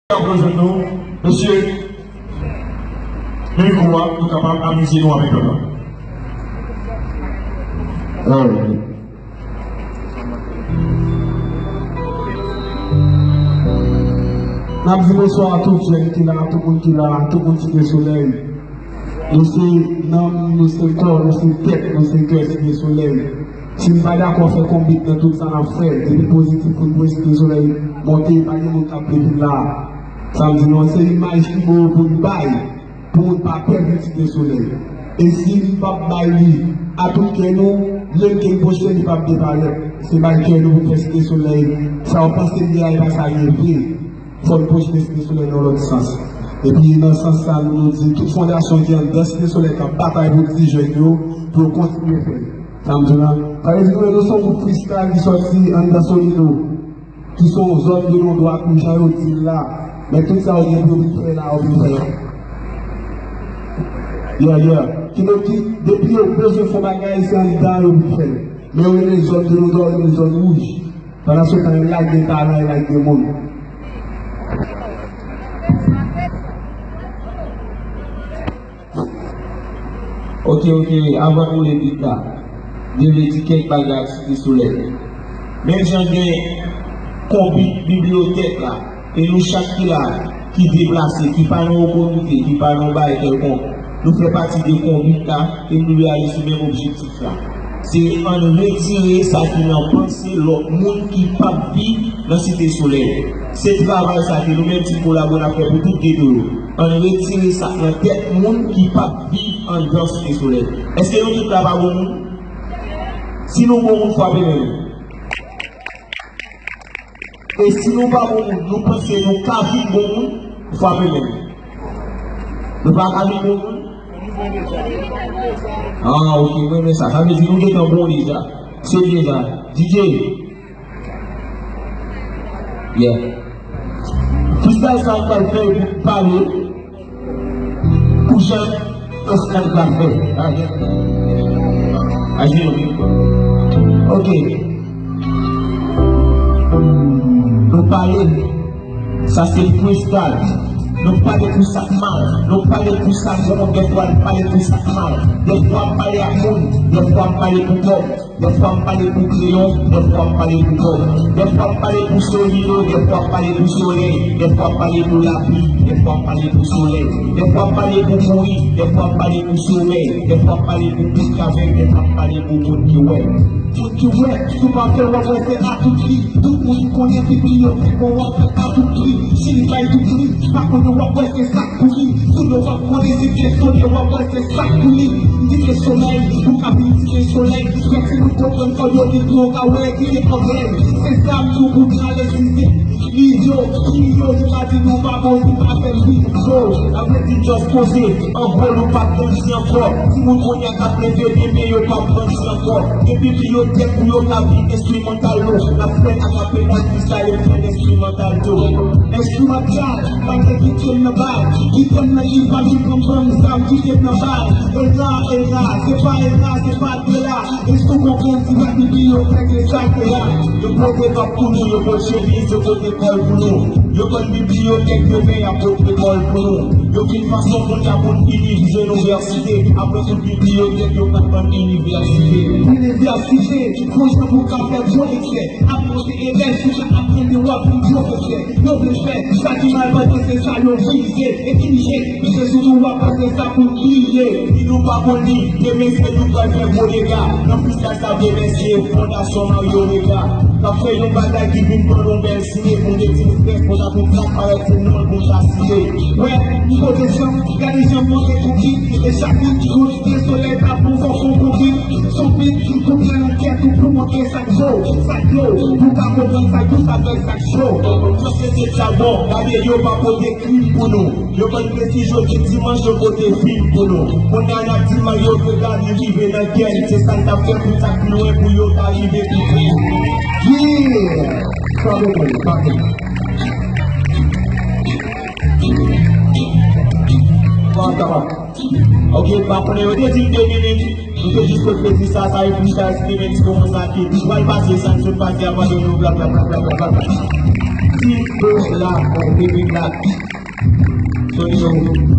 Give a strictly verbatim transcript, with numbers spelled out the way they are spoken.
N ap rejwenn nou, mesye, men mikwo a, nou kapab amize nou avèk pèp la. Alright. N ap di bonswa a tout jèn ki la, tout moun ki la, tout moun Site Solèy. Nou se nanm, nou se kò, nou se tèt, nou se kè Site Solèy. Si n pa dakò fè konbit nan tout sa n ap fè, depi pozitif pou n voye Site Solèy monte, pa gen moun k ap vin la. Sa m di nou, se imaj ki bon pou n bay, pou moun pa pè vin Site Solèy. E si n p ap bay li a tout kè nou, menm ke n pwoche, li p ap deparèt. Se bay kè nou pou n fè Site Solèy. Sa w panse l ye a, e pa sa l ye vre. Fò n pwojte Site Solèy nan lòt sans. Epi nan sans sa, nou, nou di tout fondasyon ki anndan Site Solèy k ap batay pou ti jèn yo, pou yo kontinye fè l. Sa m di w la, sa vle di nou, nou se yon gwoup freestyle ki sòti anndan Solino, ki se yon zòn de non dwat nou, jan yo di l la. Men tout sa yo gen pou yo vin fè la, yo vin fè l. Yeah, yeah. Ki nou ki, depi yo bezwen fè yon bagay, se anndan yo vin fè l. Men yo rele zòn de non dwat, yo rele zòn wouj. Pandan se tan, yo lage talan, yo lage moun. Ok, ok, avan nou leve bit la, m te vle di kèk bagay ak Site Solèy. Menm jan gen konbit bibliyotèk la, e nou chak ki la, ki deplase, ki pa nan yon komite, ki pa nan yon bagay kèlkonk, nou fè pati de konbit la, e nou vle ale sou menm objektif la. Se ann retire sa ki nan panse lòt moun ki p ap viv nan Site Solèy. Se travay sa ke nou menm ti kolabo n ap fè pou tout geto yo. Ann retire sa k nan tèt moun ki p ap viv anndan Site Solèy. Èske nou tout la pa bon moun? Si nou bon moun, frape men nou. E si nou pa bon moun, nou panse nou ka vin bon moun, frape men nou. Nou pa ka vin bon moun? Ah, ok, mwen renmen sa. Sa vle di nou gentan bon deja. Se byen sa. D J. Yeah. Freestyle sa m pral fè epi pale pou jan Oscar pral fè. Aji nou. Ok. Nou pale. Sa se freestyle. Nou pale pou sa k mal. Nou pale pou sa k bon. Dèfwa n pale pou sa k mal. Dèfwa m pale ak moun. Dèfwa m pale pou kò m. Dèfwa m pale pou kreyon, dèfwa m pale pou kòb. Dèfwa m pale pou Solino, dèfwa m pale pou solèy. Dèfwa m pale pou lapli, dèfwa m pale pou solèy. Dèfwa m pale pou kouri, dèfwa m pale pou somèy. Dèfwa m pale pou moun k avèg, dèfwa m pale pou moun ki wè. Moun ki wè, si w pa fè, w ap wè se a tout li. Tout moun konnen bibliyotèk mwen w ap fè a tout pri. Si li bay tout pri, pa konnen w ap wè se sa k pou li. Sou do w ap konnen si pye sone w ap wè se sa k pou li. Site Solèy, ou ka vin Site Solèy. Fè timoun konprann kòd yo vin pou w ka wè ki gen pwoblèm. Se sa m di w pou prale size. Li yo, li yo, yo pa di nou pa bon, li pa fè l vin gwo. Sa vle di just poze. An gwo, nou p ap grandi ankò. Timoun kounye a k ap leve demen, yo p ap grandi ankò. Gen bibliyotèk pou yo ka viv enstrimantal yo. N ap fè akapela, freestyle, fè enstrimantal tou. Enstrimantal, pa gen kite m nan bal. Kite m nan ivan, li pran pran zam, kite m nan bal. Era, era, se pa era, se pa dela. Èske w konprann si pa bibliyotèk le sa te a? Yo pote bak pou nou, yo pote chemiz, yo pote kòl pou nou. Yo konn bibliyotèk yo, men y ap pote kòl pou nou. Yo vin fason moun y ap moun vini, vin inivèsite. Apre tout bibliyotèk, yo pral bann inivèsite. Inivèsite, fò jan pou ka fè gwo eksè. Ap monte elèv, pou sa aprann yo ap vin pwofesè. Yo vle fè sa ki mal pandan se sa yo vize. E ki je, misye sou nou w ap panse sa pou bliye. Si nou pa konn li, demen se nou k pral fè gwo dega. Nan freestyle sa vle remèsye Fondasyon Mario Vega k ap fè yon bagay ki vin ban nou bèl sine. Pou n te di nou fè konsa pou n pa parèt se non l pou n ta site. Wè, m pote jan, gade jan m monte konbit. E chak moun ki konn Site Solèy ta pou fò fon konbit. Son bit, koupe nan tèt ou pou montre sa k cho, sa k dlo. Pou ka konprann sa k dous avèk sa k cho. Sosyete charbon, gade yo pa pote krim pou nou. Yo konn presiz yo di dimanch yo pote fim pou nou. Kounye a n ap di Mario Vega li rive nan gèn. Se sa n t ap fè pou n ta pi lwen pou yo ta rive pi pre. Yeah! Frape pou nou, frape. Bon, sa va. Ok, m pa konnen, yo te di m de minit. Nou te jis pot plezi sa, sa e freestyle, si te men ti moman sa ke pral pase, sa n sot pase, apa de nou bla bla bla. Pou la, pou Piblik la, solisyon pou